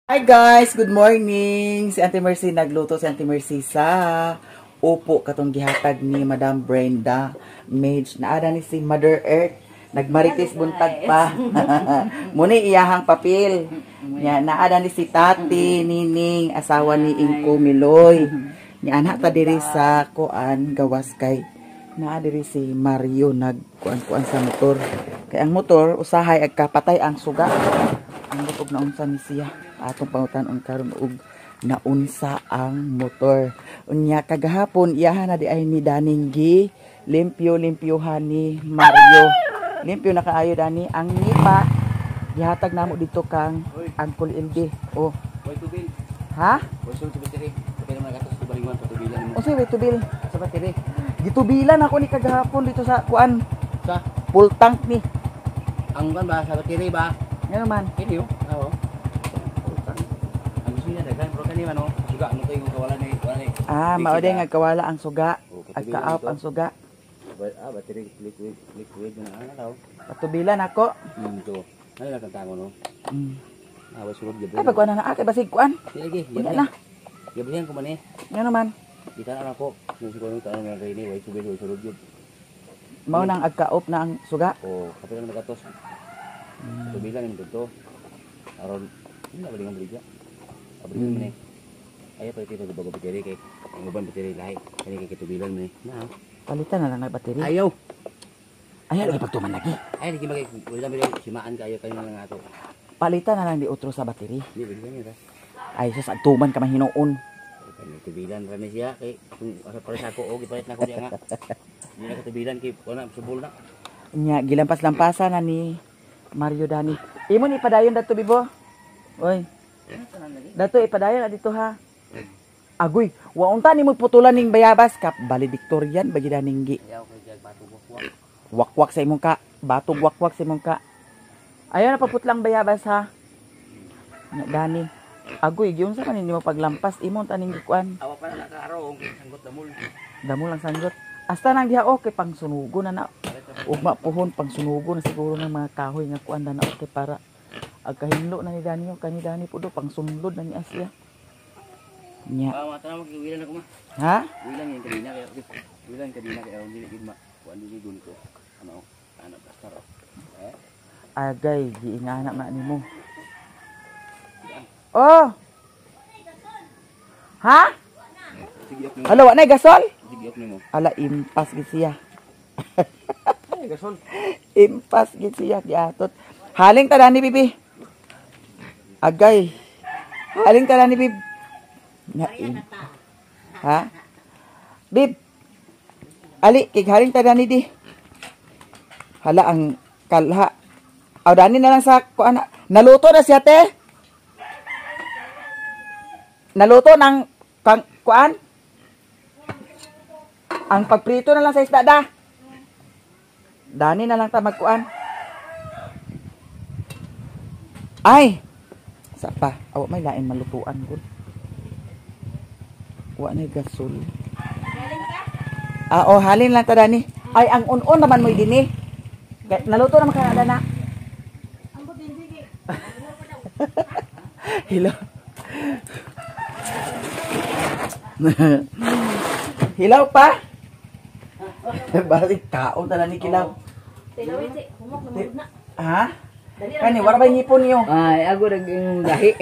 Hi guys, good morning. Si Auntie Mercy, nagluto si Auntie Mercy sa upo katong gihatag ni Madam Brenda Mage. Naada ni si Mother Earth. Nagmarites buntag pa. Muni iyahang papel. Nya naada ni si Tati Nining, asawa ni Ingko Miloy. Nya anak ta diri sa kuan gawas kay naa diri si Mario nagkuan-kuan sa motor. Kay ang motor usahay agkapatay ang suga. Ang og naunsa ni siya. Atong pangutan-on karon og naunsa ang motor. Unya kagahapon iyahan na di ay ni Daning gi limpyo limpyohan ni Mario. Limpyo na kaayo dani ang nipa gihatag namo dito kang Uncle LD. Oh. Way tubil. Ha? Way sul sa battery. Kapila man gatos tubalingon patubilan mo. Unsay way tubil? Sa battery. Gitubilan ako ni kagahapon dito sa kuan, Sa full tank ni. Ang kuan ba sa battery ba? Ngano man? Kini oh. Oo. Ang gusto niya daghan pero kani man oh. Suga ano kay kung wala ni wala ni. Ah, mao day nga kawala ang suga. Oh, At ka-out ang suga. Ah, battery liquid liquid na ano daw. Patubilan ako. To. Ano lang kang tango no? Ah, way sulod gabi. Ay, pagkuan na na. Ah, kay basig kuan. Sige, Wala na. Gabihan ko man eh. Ngano man? Di tanan ako. Nung siguro tanong nga kay ni way tubil way sulod gyud. Mao nang agkaop na ang suga. Oh, kapila man gatos. Tubilan nimo dito. Aron hindi ba nga baligya? Abri man eh. Ayaw pa ito bago battery kay ang uban battery lahi. Kani kay kitubilan man eh. Na. Palitan na lang ng battery. Ayaw. Ay, lagi pagtuman lagi. Ay lagi magay wala man simaan kayo kayo na lang ato. Palitan na lang di otro sa battery. Di ba niya ra? Ay, sus, agtuman ka mahinoon. Kani tubilan ra ni siya kay kung asa para sa ako og ipalit na ko diya nga. Di na katubilan kay wala subol na. Nya, gilampas-lampasan na ni Mario Dani. Imo ni padayon dato bibo. Oy. Dato ipadayon na dito ha. Agoy, waunta nimo putulan ning bayabas kap valedictorian bagi daning gi. Ayaw kay jag bato wakwak. Wakwak sa imong ka, batog wakwak sa imong ka. Ayaw na paputlang bayabas ha. Nya Dani. Agoy, giunsa man nimo paglampas imong taning gikuan. Awa pa na nakaarong sanggot damol. Damo lang sanggot. Asta nang diha okay pang sunugo na na. Ugma puhon pang sunugo na siguro ng mga kahoy nga kuan na na okay para agkahinlo na ni Dani yung kani Dani po do pang sunlod na ni Asya. Nya. Ah, mata na magwilan ako ma. Ha? Wilan yung kadina kay wilan kadina kay aron dili gid ma. Kuan dili gun ko. Ano? Ano basta ro. Eh? Agay giingana na nimo. Oh. Ha? Sige ok nimo. Hala, wa na gasol? Sige ok nimo. Ala, impas gid siya. Ay gasol. Impas gid siya giatot. Haling ta dani bibi. Agay. Haling ta dani bib. Na, ha? Bib. Ali, kig haling ta dani di. Hala ang kalha. Aw dani na lang sa kuan. Naluto na siya te. Naluto ng kang kuan. Ang pagprito na lang sa isda da. Dani na lang ta magkuan. Ay. Sa pa, awa may lain malutuan gud. Wa na gasol. Ah, oh, halin lang ta dani. Ay, ang un-un naman mo'y dinhi. Naluto naman ka na na. Hilaw. Hilaw pa. Balik kaon ta na ni kilaw. Ha? Kani wala ba ngipon niyo? Ay, ako naging gahi.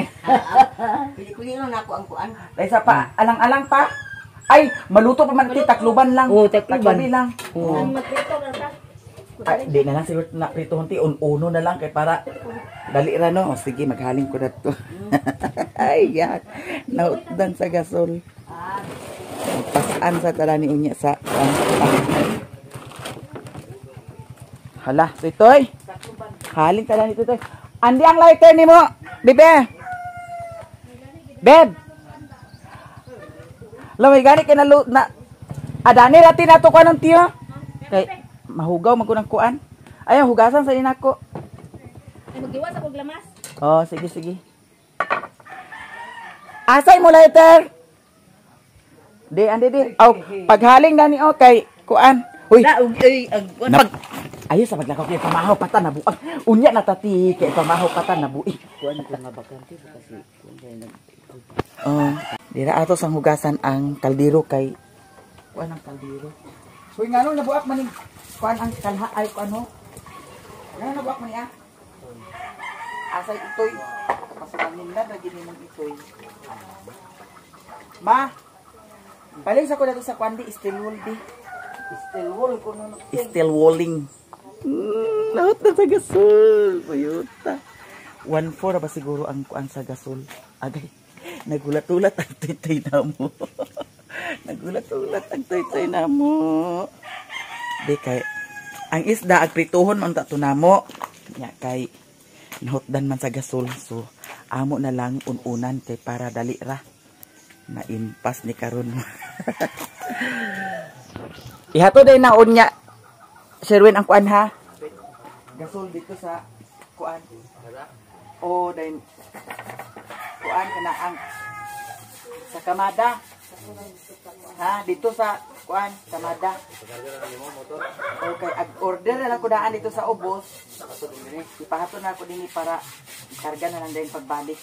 Pili-pili na ako ang kuan. Dahil sa pa, alang-alang pa. Ay, maluto pa man ti, takluban lang. Oo, takluban. Taklubi lang. Oo. Ay, di na lang siguro na prito hunti, un-uno na lang kay para dali ra no. O, sige, maghaling ko na to. Ay, yak. Nautdan sa gasol. Pasaan sa tala ni unya sa Hala, Toy. Haling tala ni Toy. Andi ang lighter nimo, bebe. Beb. Lamay gani kay nalu na adani rati nato kuan ng tiyo. Kay mahugaw man ko ng kuan. Ayaw hugasan sa inako. Ay, magiwas ako glamas. Oh, sige sige. Asay mo lighter. Di andi di. Aw, paghaling dani oh kay kuan. Uy, Na, ug, ay, ag, pag Ayo sa maglakaw kay pamahaw pata na buag. Unya na tati kay pamahaw pata na buig. Kuan ko nga bakante kasi kuan kay nag Oh, dira ato sang hugasan ang kaldero kay kuan ang kaldero. Hoy, nganong nabuak man ning kuan ang kalha ay kuan ho? Nganong nabuak man niya? Asay itoy. Pasukan nila lagi nimong itoy. Ma, paling sa ko dato sa kuan di steel wool di. Still wool ko no. Still walling. Lahat na sa gasol. Puyuta. 1.4 ba siguro ang kuan sa gasol? Agay. Nagulat-ulat ang toy-toy na mo. Nagulat-ulat ang toy-toy na mo. Di kay ang isda agprituhon man ta to namo. Nya kay nahutdan man sa gasol, so amo na lang ununan kay para dali ra. Naimpas ni karon. Ihato day na unya. Sherwin ang kuan ha. Gasol dito sa kuan. O day kuan kana ang sa kamada. Ha, dito sa kuan kamada. Okay, ag order na lang ko daan dito sa ubos. Ipahato na ako dinhi para karga na lang din pagbalik.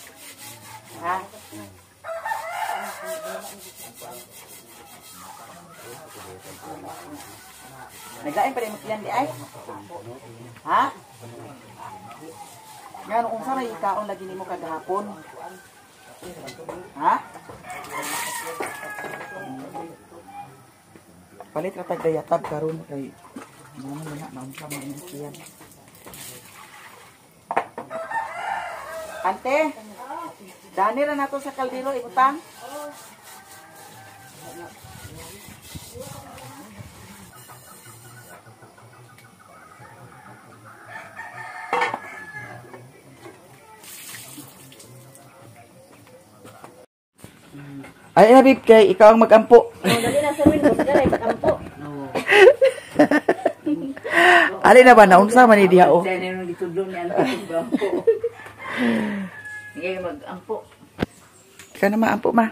Ha? Naglain pa rin mo tiyan di ay? Ha? Ngano unsa ray ikaon lagi nimo kagahapon? Ha? Palit ra tag dayatab karon kay mo na maunsa man imong tiyan. Ante, dani ra nato sa kaldero ibutang. Ay, na, babe, kay ikaw ang magampo. Oh, dali na, Sir Win. Busga na, ipatampo. Ali na ba, naunsa man ni diha, oh. Sa nang gitudlo ni auntie mag-ampo. Sige mag-ampo. Ikaw na maampo, ma.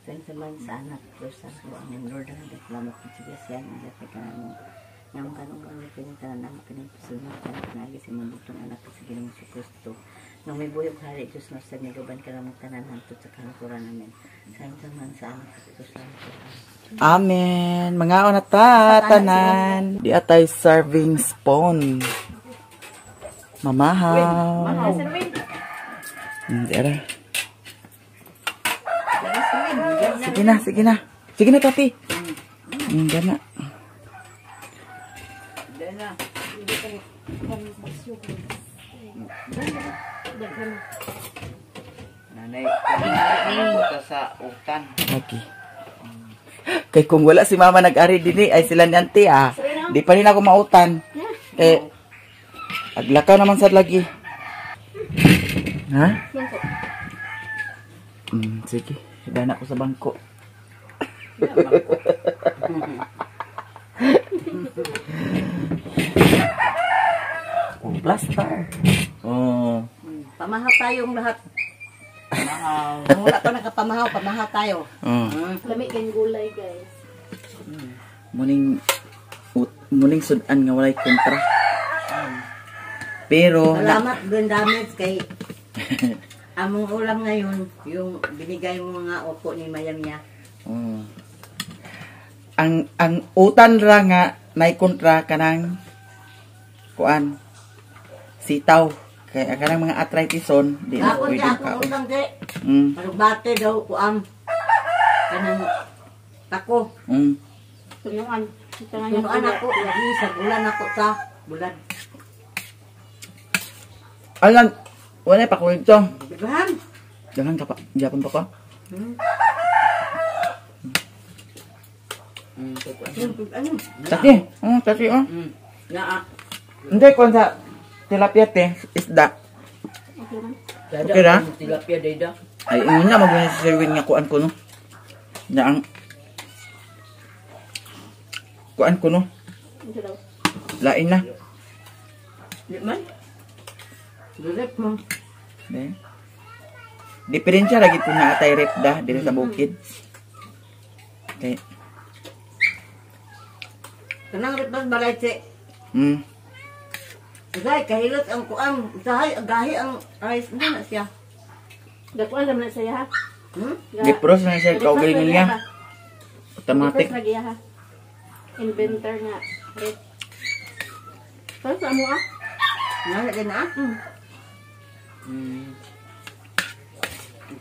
Sa man sa anak Diyos sa ang Lord ang salamat sa siya ang Diyos kay kanang nang kanong ang pinagtanan namo kining pasunod kanang pinaagi sa imong bugtong anak sa Ginoong Kristo nang may buhay og hari Diyos nga sa niguban kanamong tanan hangtod sa kahangturan namin sa man sa anak sa Diyos sa Amen. Mga na ta, tanan. Di atay serving spoon. Mamahaw. Sir Win. Di ara. Sige na, sige na. Sige na, tati. Gana. Nanay, kanina sa utan. Okay. Kay kung wala si mama nag-ari dinhi ay sila ni auntie ah. Di pa rin ako mautan. Eh, aglakaw naman sad lagi. Ha? Bangko. Sige. Dana ko sa bangko. Oh, plaster. Oh. Pamahaw tayong lahat. Pamahaw. Kung wala pa nakapamahaw, pamahaw tayo. Oh. Lami kayong gulay, guys. Muning muning sudan nga walay kontra. Pero na, Salamat Brenda Meds kay among ulam ngayon, yung binigay mo nga opo ni Mayam niya. Oh. Ang utan ra nga nay kontra kanang kuan sitaw kay kanang mga arthritison di na Ako pwede di ako kaon. utang di. Parugbate daw kuam. Kanang tako. Tunuan. Ito nga yung Tunuan ako, lagi sa bulan ako sa bulan. Alam, wala pa ko ito. Daghan. Daghan ka pa. Japon pa ko. Ano? Taki. Oh, taki oh. Naa. Hindi kuan sa tilapia te, isda. Okay man. Okay ra? Tilapia dayda. Ay, ingon na maguna si Sherwin nga kuan ko no. Na ang kuan ko no. Ito daw. Lain na. Di man. Direct mo. De. Diferensya lagi po na atay rep da diri sa bukid. Okay. Kanang ritmas balay si. Usahay, kahilot ang kuang. Usahay, gahi ang ayos na na siya. Gakuan naman na siya ha. Hmm? Gipros na siya kaugalingon niya. Automatic. Gipros lagi ha. Inventor nga. Rep. Pero sa amo ah. Nga din ah.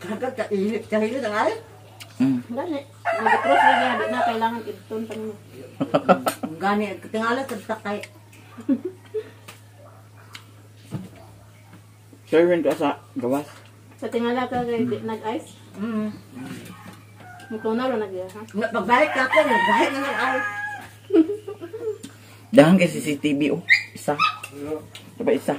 Kagat kahilot, kahilot ang ayos. Gani. Nag-cross lagi ha. Di na kailangan idton pa nimo. Gani, tingala sa sakay. Servant ka sa gawas. Sa tingala ka kay di nag-ice. Mutunaw ra nag ha. Nga, pagbalik ka ako, nagbalik na ng ayos. Dahan kay CCTV oh. Isa. Diba isa?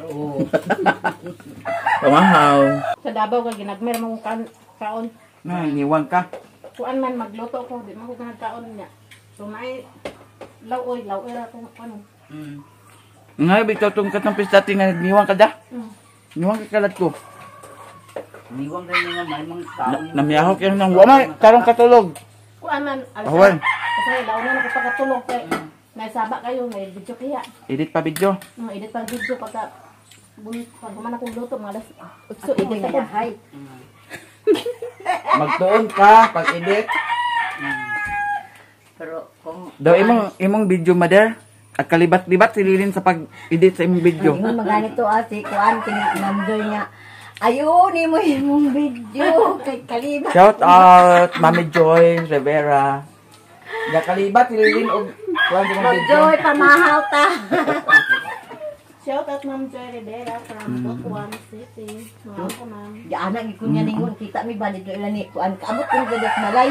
Pamahaw. Sa Davao kay ginagmer mo kung kaon. Na, niwang ka. Kuan man magluto ko, di man ko kaon niya. So naay laoy, laoy ra ko ano. Nga, bitaw tong katong pistati nga niwang ka da. Niwang ka kalat ko. Niwang kayo nga may mga tao. Namiyahok yan ng wamay, tarong katulog. Kuan man alas. Awan. Kasi laon na ko pagkatulog kay naisaba kayo, may video kaya. Edit pa video. Edit pa video pagka pag human akong luto mga alas 8 edit ako. Magtuon ka pag edit. Pero kung Daw imong video mother at kalibat-libat sililin sa pag-edit sa imong video. Ingon maganito ah, si Kuan, kinamdoy niya. Ayun, imo imong video kay kalibat. Shout out Mami Joy Rivera. Ya kalibat sililin og kuan imong video. Joy, pamahaw ta. Shout out Ma'am Joy Rivera from Butuan City. Mga ko ma'am. Di anak gid ko niya ningon kita mi balid ila ni Kuan. Kaabot ko gadas malay.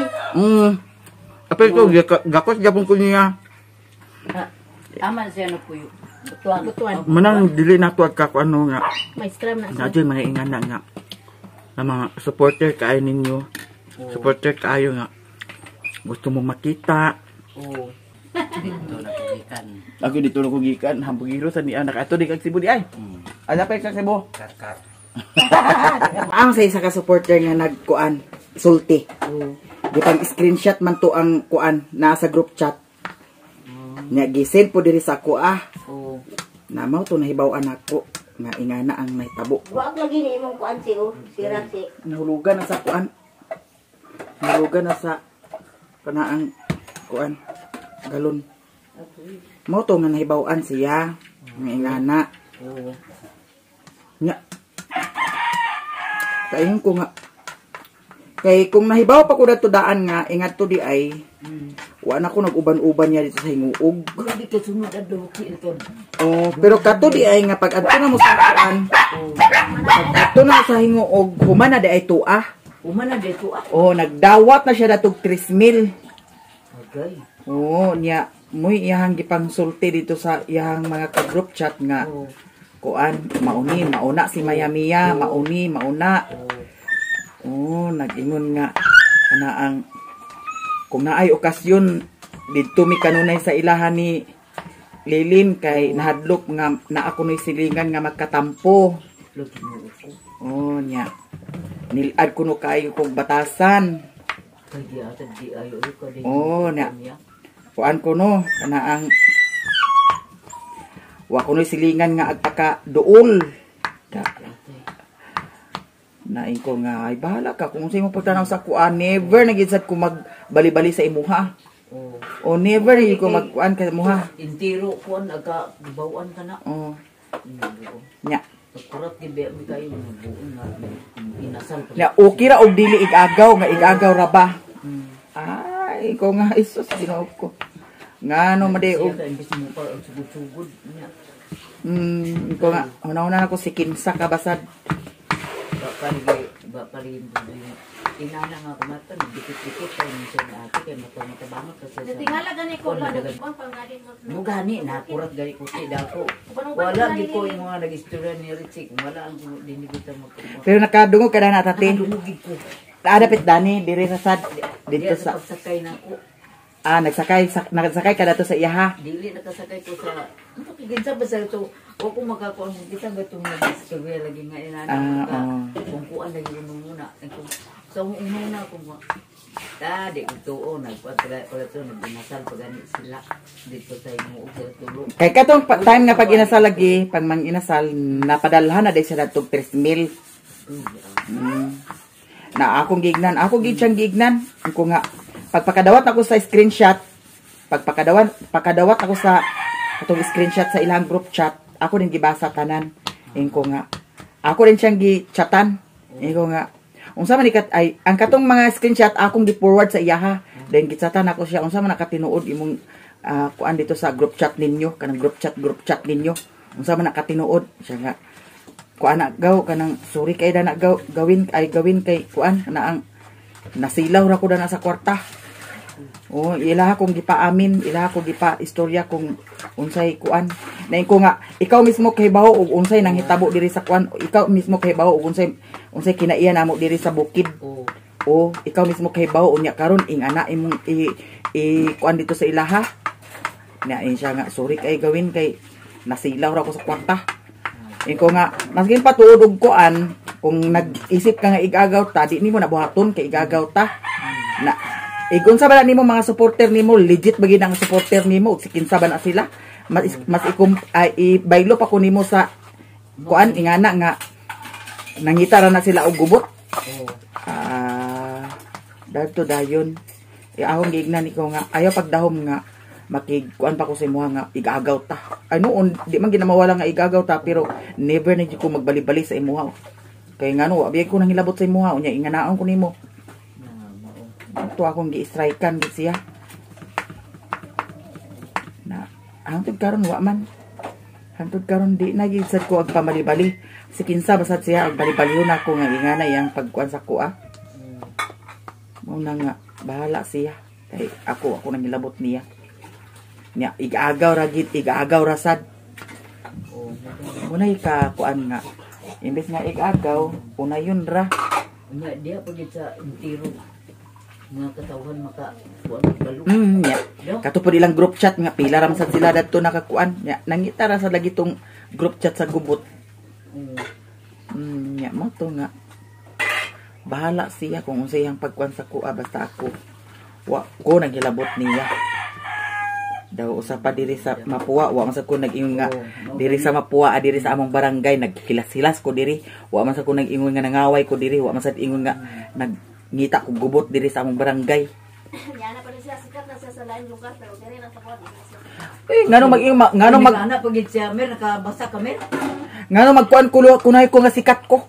Apil ko gakos gyapon ko niya. Tama siya na puyo. Butuan. Butuan. Manang dili na tuwag ka kung ano nga. May scrum na siya. Nga mga ingana nga. Na mga supporter kaayo ninyo. Supporter kaayo nga. Gusto mo makita. Oo. Dito na kugikan. Ako dito na kugikan. Hambugiro sa niya. Nakato di kag Cebu di ay. Ala pa kag Cebu. Kat-kat. Ang sa isa ka supporter nga nagkuan, sulti. Di pang screenshot man to ang kuan naa sa group chat. Nya gisend po diri sa ako ah. Oo. Namaw to nahibaw-an ako nga ingana ang nahitabo. Wag lagi ni imong kuan si oh, sira si. Nahulugan na sa kuan. Nahulugan na sa kanaang kuan galon. Mao to nga nahibaw-an siya nga ingana. Oo. Nya. Kaingon ko nga kay kung nahibaw pa ko dato daan nga ingat to di ay wa na ko nag-uban-uban niya dito sa Hinguog. Grabe ka sunod ang duki ito. Oh, pero kato di ay nga pag adto na mo sa kuan. Pag adto na sa Hinguog, human na di ay tuah. Umana dito ah. Oh, nagdawat na siya datog 3,000. Okay. Oo, niya moy iyahang gipangsulti dito sa iyahang mga ka-group chat nga kuan mauni mauna si Mayamiya, mauni mauna. Oh, nag-ingon nga ana ang kung naay okasyon didto mi kanunay sa ilahan ni Lilin kay nahadlok nga naa kunoy silingan nga magkatampo. Oh, nya. Nilad kuno kaayo kog batasan. Oh, na. Kuan kuno kana ang wa kunoy silingan nga agpaka duol. Naing ko nga ay bahala ka kung unsay mo pagtanaw sa kuan, never na gid sad ko magbali-bali sa imuha. Oh. O never gid ko magkuan ka imuha. Intiro kuan aga bawaan ka na. Oh. Nya. Kurat gid ba mi kayo buon nga inasal pa. Nya okay ra og dili igagaw nga igagaw ra ba. Ay, ko nga Isus Ginoo ko. Ngano man di og imbis mo pa og sugod-sugod nya. Ko nga una-una na ko si kinsa ka basad. Ba pali inana nga kumata dikit-dikit kay minsan na ate kay mata-mata kasi sa Tingala gani ko lang nagkuan pa nga din mo. Mo gani na kurat gani ko ti dako. Wala gid ko yung mga nag-istorya ni Richie, wala ang dinhi kita magkuha. Pero nakadungog ka na tate. Nakadungog gid ko. Adapit dani diri sa sad dito sa pagsakay nako. Ah, nagsakay ka dato sa iyaha. Dili nakasakay ko sa kinsa ba sa ito? O kung makakuan mo kita ba itong nag-istorya lagi nga inana ka. Kung kuan lagi mo muna. Kung Sa una ko nga. Ta di ko tuo nagpatala pala to nag-inasal pa gani sila dito sa imo og sila tulo. Kay katong time nga pag inasal lagi, pag mang inasal, napadalhan na day sila tog 3,000. Na akong gignan, ako gid siyang gignan. Ko nga pagpakadawat ako sa screenshot, pagpakadawat pakadawat ako sa atong screenshot sa ilang group chat, ako din gibasa tanan. Ingko nga ako rin siyang gi-chatan. Ingko nga unsa man ikat ay ang katong mga screenshot akong gi-forward sa iyaha. Then gichatan ako siya unsa man nakatinuod imong kuan dito sa group chat ninyo, kanang group chat ninyo. Unsa man nakatinuod siya nga kuan na gaw kanang sorry kay dana gaw gawin ay gawin kay kuan na ang nasilaw ra ko dana sa kwarta. Oh, ila akong gipaamin, ila ako gipa istorya kung unsay kuan. Nain ko nga ikaw mismo kay bawo og unsay nanghitabo diri sa kuan, ikaw mismo kay bawo og unsay unsay kinaiya namo diri sa bukid. Oh. O ikaw mismo kay bawo unya karon ing ana imong i kuan dito sa ilaha. Nain siya nga sorry kay gawin kay nasilaw ra ko sa kwarta. Iko nga maskin pa tuod og kuan kung nag-isip ka nga igagaw ta di nimo nabuhaton kay igagaw ta. Na igun sa ba nimo mga supporter nimo legit ba gid ang supporter nimo ug kinsa ba na sila mas mas ikum ay ibaylo pa ko nimo sa kuan ingana nga nangita ra na sila og gubot. Oh. Dadto dayon. E, akong giignan ikaw nga ayaw pagdahom nga makigkuan pa ko sa imuha nga igagaw ta. Ay noon di man ginamawala nga igagaw ta pero never na jud ko magbalibali sa imuha. Kay ngano wa biyay ko nang hilabot sa imuha unya inganaon ko nimo. Na mao. Ito akong gi-strikean gid siya. Na hangtod karon wa man. Hangtod karon di na gid sad ko ag pamalibali. Si kinsa basad siya ag balibalion ako nga ingana iyang pagkuan sa kuha. Mao na nga bahala siya. Kay ako ako nang hilabot niya. Nya igagaw ra gid, igagaw ra sad. Oh. Unay ka kuan nga. Imbes nga igagaw, unayon ra. Unya diha pa gid sa intiro mga katawhan maka kuan balo. Nya. Do. Katupod ilang group chat nga pila ra man sad sila dadto nakakuan. Nya nangita ra sa lagi tong group chat sa gubot. Oh. Nya mo to nga. Bahala siya kung unsay iyang pagkuan sa kuha basta ako wa ko naghilabot niya. Daw usa pa diri sa Mapua, wa man sad ko nag-ingon nga diri sa Mapua, diri sa among barangay naghilas-hilas ko diri. Wa man sad ko nag-ingon nga nangaway ko diri, wa man sad ingon nga nagngita ko gubot diri sa among barangay. Yana pa rin siya, sikat na siya sa laing lugar, pero diri lang sa kuwan. Eh, ngano mag ngano mag Ana pa gid siya mer nakabasa ka mer. ngano magkuan kulo kunay ko nga sikat ko.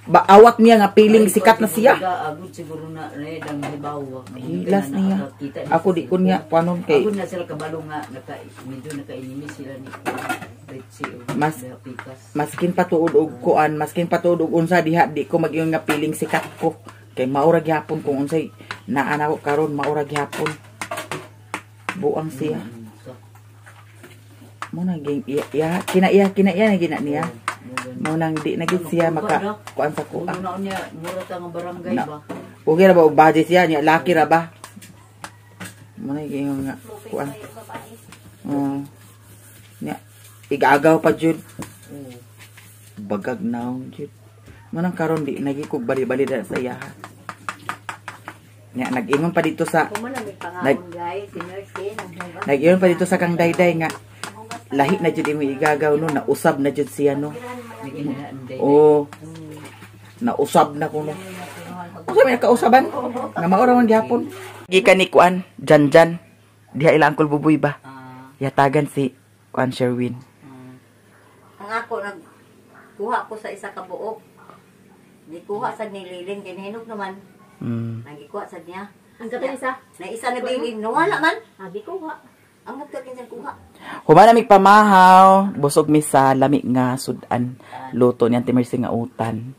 Ba awat niya nga piling sikat na siya. Agud siguro na dang hibaw. Hilas niya. Ako di ko niya kuanon kay Ako na sila kabalo nga naka medyo nakainimi sila ni Ritchie o Pikas. Maskin patuod og kuan, maskin patuod og unsa diha di ko mag-ingon nga piling sikat ko. Kay maura gihapon kung unsay naa na ko karon maura gihapon. Buang siya. Mo nang ging iya, iya kinaiya kinaiya na gina niya. Mo nang di na gid siya maka kuan sa kuan. Kuno na niya mura ta nga barangay ba. Okay ra ba og budget siya niya laki ra ba? Mo nang gingon nga kuan. Nya igagaw pa jud. Bagag naong jud. Mo nang karon di nagi kog bali-bali da sa iya. Nya nag-ingon pa dito sa nag-ingon pa dito sa kang dayday nga lahi na jud imong igagaw no, nausab na jud siya no. Oh. Nausab na kuno. Unsa may kausaban? Nga mao ra man gihapon. Gikan ni kuan, Jan-jan. Diha ila Uncle Buboy ba? Yatagan si kuan Sherwin. Ang ako nagkuha ko sa isa ka buok. Gikuha sa nililin kay nahinog naman. Nagikuha sa niya. Ang katong isa? Na isa na bilin nawala man. Ah, gikuha. Ang nagkakin sa kuha. Human na pamahaw, busog mi sa lami nga sudan. Luto ni Auntie Mercy nga utan.